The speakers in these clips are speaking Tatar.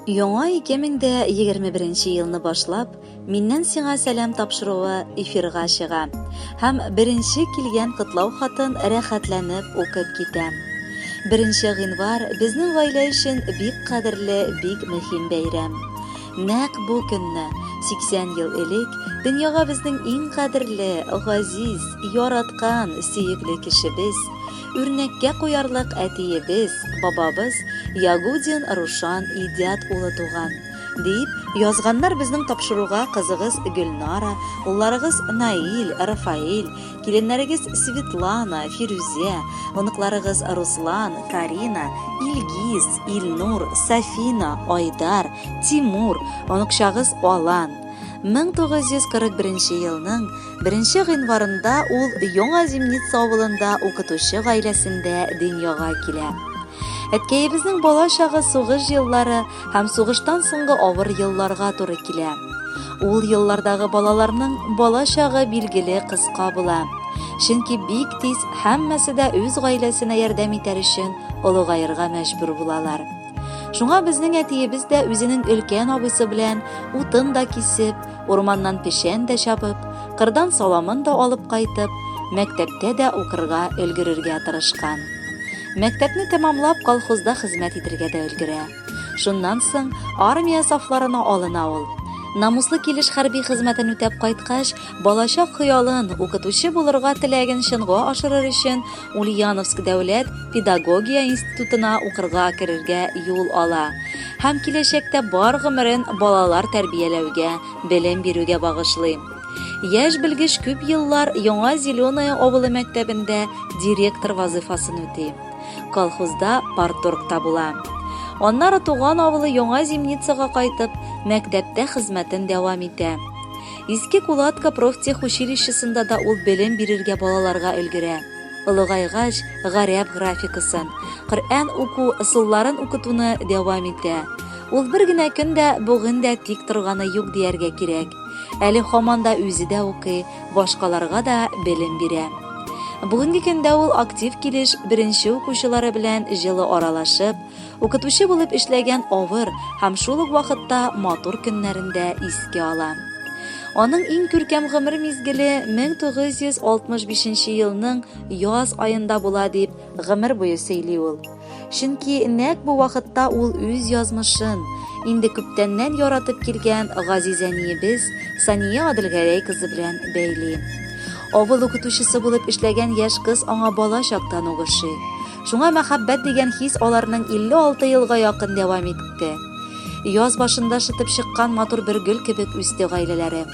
Яңа 2021 елны башлап, Миннән сиңа сәлам тапшыруы эфирга чыга һәм беренче килгән котлау хатын рәхәтләнеп укып китәм. Беренче гыйнвар безнең гаилә өчен бик кадерле, бик мөһим бәйрәм. Нәкъ бу көнне, 80 ел элек, дөньяга безнең иң кадерле, газиз, яраткан, сөекле кешебез, Үрнәккә куярлык әтиебез, бабабыз Ягудин Рушан Идият улы туган, дип язганнар безнең тапшыруга кызыгыз Гөлнара, улларыгыз Наил, Рафаэль, киленнәрегез Светлана, Фирүзә, оныкларыгыз Руслан, Карина, Илгиз, Илнур, Сафина, Айдар, Тимур, оныкчагыз Алан. 1941 елның Беренче гыйнварында ул Яңа Зимница авылында укытучы гаиләсендә дөньяга килә. Әткәебезнең бала чагы сугыш еллары һәм сугыштан соңгы авыр елларга туры килә. Ул еллардагы балаларның бала чагы билгеле кыска була. Чөнки бик тиз һәммәсе дә үз гаиләсенә ярдәм итәр өчен олыгаерга мәҗбүр булалар. Шуңа безнең әтиебез дә үзенең өлкән абыйсы белән утын да кисеп, Урманнан печән дә чабып, кырдан саламын да алып кайтып, мәктәптә дә укырга өлгерергә тырышкан. Мәктәпне тәмамлап, колхозда хезмәт итергә дә өлгерә. Шуннан соң армия сафларына алына ул. Намуслы килеш хәрби хезмәтен үтәп кайткач, балачак хыялын, укытучы булырга теләген чынга ашырыр өчен Ульяновск дәүләт педагогия институтына укырга керергә юл ала һәм киләчәктә бар гомерен балалар тәрбияләүгә, белем бирүгә багышлый. Яшь белгеч күп еллар Яңа Зеленая авылы мәктәбендә директор вазыйфасын үти. Колхозда парторгта була. Аннары туган авылы Яңа Зимницага кайтып, мәктәптә хезмәтен дәвам итә. Иске Кулатка профтехучилищесында да ул белем бирергә балаларга өлгерә. Олыгайгач, гарәп графикасын, Коръән уку ысулларын укытуны дәвам итә. Ул бер генә көн дә бүген дә тик торганы юк дияргә кирәк. Әле һаман да үзе дә укый, башкаларга да белем бирә. Бүгенге көндә ул актив килеш беренче укучылары белән җылы аралашып, Укытучы булып эшләгән авыр һәм шул ук вакытта матур көннәрен дә искә ала. Аның иң күркәм гомер мизгеле 1965 елның яз аенда була дип гомер буе сөйли ул. Чөнки нәкъ бу вакытта ул үз язмышын, инде күптәннән яратып килгән газиз әниебез Сания Аделгәрәй кызы белән бәйли. Авыл укытучысы булып эшләгән яшь кыз аңа бала чактан ук ошый. Шуңа мәхәббәт дигән хис аларның 56 елга якын дәвам итте. Яз башында шытып чыккан матур бер гөл кебек үсте гаиләләре.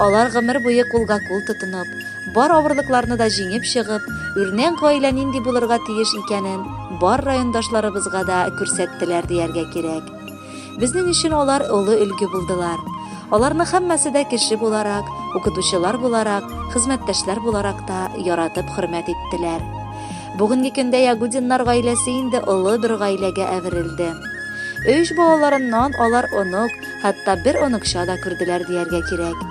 Алар гомер буе кулга-кул тотынып, бар авырлыкларны да җиңеп чыгып, үрнәк гаилә нинди булырга тиеш икәнен бар райондашларыбызга да күрсәттеләр дияргә кирәк. Безнең өчен алар олы өлге булдылар. Аларны һәммәсе дә кеше буларак, укытучылар буларак, хезмәттәшләр буларак та яратып хөрмәт иттеләр. Бүгенге көндә Ягудиннар гаиләсе инде олы бер гаиләгә әверелде. Өч балаларыннан алар онык, хәтта бер оныкча да күрделәр дияргә кирәк.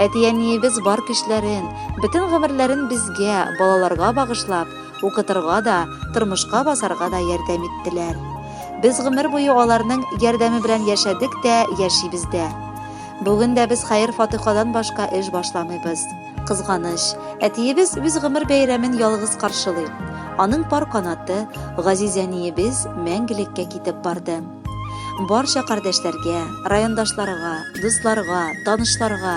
Әти-әниебез бар көчләрен, бөтен гомерләрен безгә, балаларга багышлап, Укытырга да, тормышка басарга да ярдәм иттеләр. Без гомер буе аларның ярдәме белән яшәдек тә, яшибез дә. Бүген дә без хәер-фатыйхадан башка эш башламыйбыз. Кызганыч, әтиебез үз гомер бәйрәмен ялгыз каршылый. Аның пар канаты, газиз әниебез мәңгелеккә китеп барды. Барча кардәшләргә, райондашларга, дусларга, танышларга,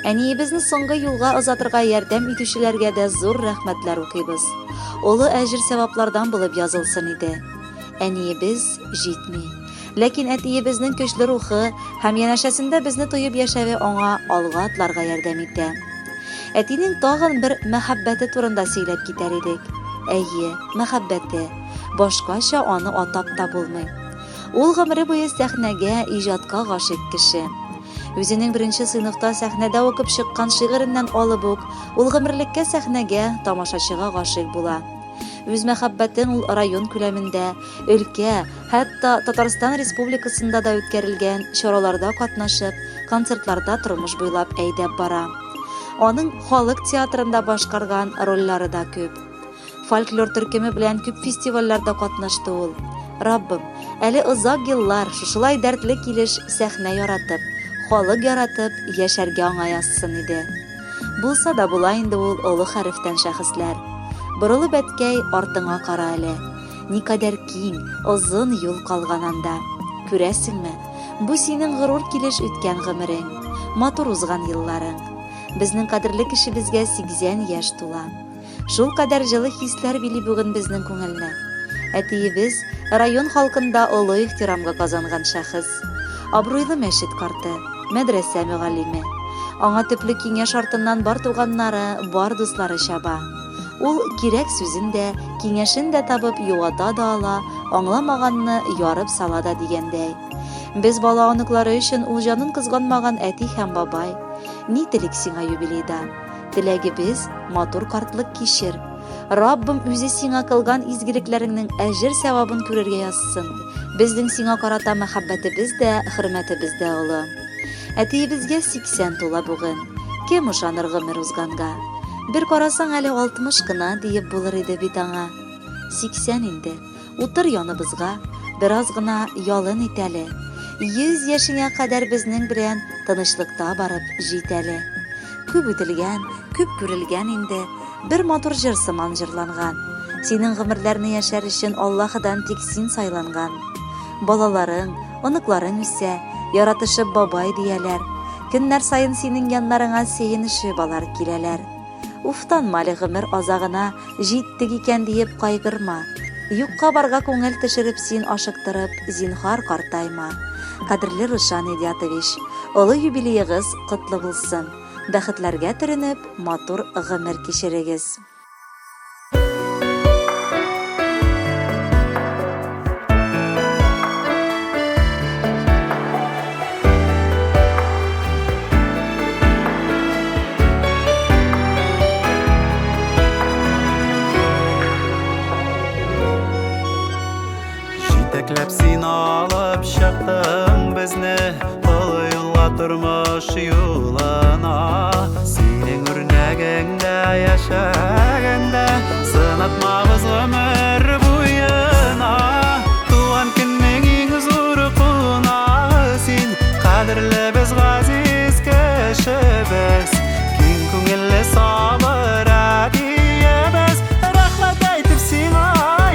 әниебезне соңгы юлга озатырга ярдәм итүчеләргә дә зур рәхмәтләр укыйбыз. Олы әҗер-сәваплардан булып язылсын иде. Әниебез җитми. Ләкин әтиебезнең көчле рухы һәм янәшәсендә безне тоеп яшәве аңа алга атларга ярдәм итә. Әтинең тагын бер мәхәббәте турында сөйләп китәр идек. Әйе, мәхәббәте. Башкача аны атап та булмый. Ул гомере буе сәхнәгә, иҗатка гашыйк кеше. Үзенең беренче сыйныфта сәхнәдә укып чыккан шигыреннән алып ук, ул гомерлеккә сәхнәгә, тамашачыга гашыйк була. Үз мәхәббәтен ул район күләмендә, өлкә, хәтта Татарстан Республикасында да үткәрелгән чараларда катнашып, концертларда тормыш буйлап әйдәп бара. Аның халык театрында башкарган рольләре дә күп. Фольклор төркеме белән күп фестивальләрдә катнашты ул. Раббым, әле озак еллар шушылай дәртле килеш сәхнә яратып, халык яратып яшәргә аңа язсын иде. Булса да була инде ул олы хәрефтән шәхесләр. Борылып, әткәй, артыңа кара әле. Никадәр киң, озын юл калган анда. Күрәсеңме, бу синең горур килеш үткән гомерең, матур узган елларың. Безнең кадерле кешебезгә 80 яшь тула. Шулкадәр җылы хисләр били бүген безнең күңелне. Әтиебез, район халкында олы ихтирамга казанган шәхес. Абруйлы мәчет карты, мәдрәсә мөгаллиме. Аңа төпле киңәш артыннан бар туганнары, бар дуслары чаба. Ул кирәк сүзен дә, киңәшен дә табып юата да ала, аңламаганны ярып сала да дигәндәй. Без бала-оныклары өчен ул җанын кызганмаган әти һәм бабай. Ни телик сиңа юбилейда? Теләгебез, матур картлык кичер. Раббым үзе сиңа кылган изгелекләреңнең әҗер-сәвабын күрергә язсын. Безнең сиңа карата мәхәббәтебез дә, хөрмәтебез дә олы. Әтиебезгә 80 тула бүген. Кем ышаныр гомер узганга? Бер карасаң әле 60 кына диеп булыр иде бит аңа. 80 инде. Утыр яныбызга, бераз гына ялын ит әле. 100 яшеңә кадәр безнең белән тынычлыкта барып җит әле. Күп үтелгән, күп күрелгән инде, бер матур җыр сыман җырланган. Синең гомерләрне яшәр өчен Аллаһыдан тик син сайланган. Балаларың, оныкларың үсә, яратышып бабай дияләр. Көннәр саен синең яннарыңа сөенешеп алар киләләр. Уфтанма әле гомер азагына җиттек икән диеп кайгырма. Юкка барга күңел төшереп син ашыктырып, зинһар картайма. Кадерле Рушан Идиатович, олы юбилеегыз котлы булсын. Бәхетләргә төренеп, матур гомер кичерегез. Җитәкләп син алып чыктың безне Олы юлга тормыш юлына Синең үрнәгеңдә яшәгәндә Сынатмабыз гомер буена Туган көннең иң зур кунагы син Кадерле без газиз кешебез Киң күңелле сабыр әтиебез Рәхмәт әйтеп сиңа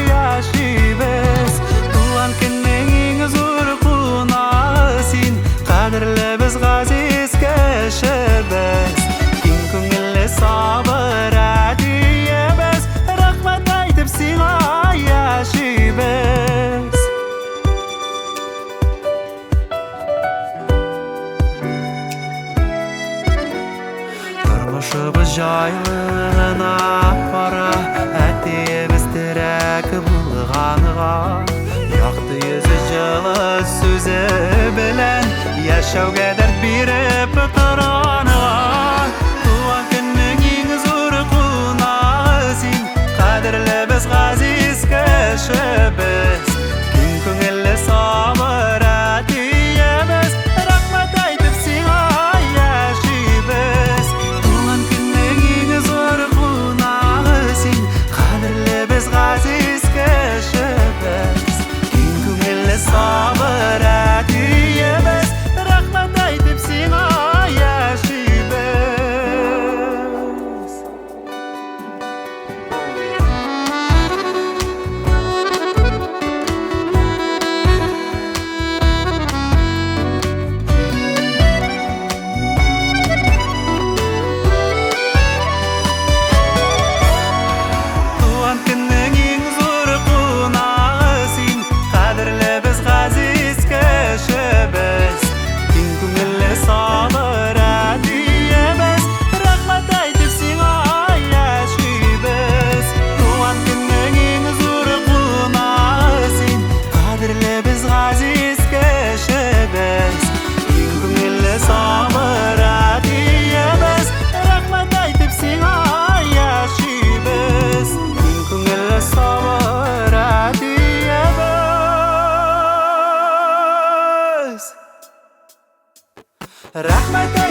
яшибез Туган көннең иң зур кунагы син Кадерле без газиз кешебез Киң күңелле сабыр әтиебез Рәхмәт әйтеп сиңа яшибез Тормышыбыз җайлы гына бара, әтиебез терәк булганга. Якты йөзе җылы сүзе белән яшәүгә дәрт биреп торганга. Туган көннең иң зур кунагы син, кадерлебез, газиз кешебез. Киң күңелле сабыр әтиебез, рәхмәт әйтеп сиңа яшибез. Туган көннең иң зур кунагы син, кадерлебез, газиз кешебез. Киң күңелле сабыр әтиебез, рәхмәт әйтеп сиңа яшибез. Туган көннең иң зур кунагы син, кадерлебез, газиз кешебез. Киң күңелле сабыр әтиебез, рәхмәт әйтеп сиңа яшибез. Туган көннең иң зур кунагы син, кадерлебез, газиз кешебез. Киң күңелле сабыр әтиебез, рәхмәт әйтеп сиңа яшибез. Киң күңелле сабыр әтиебез. Рәхмәт.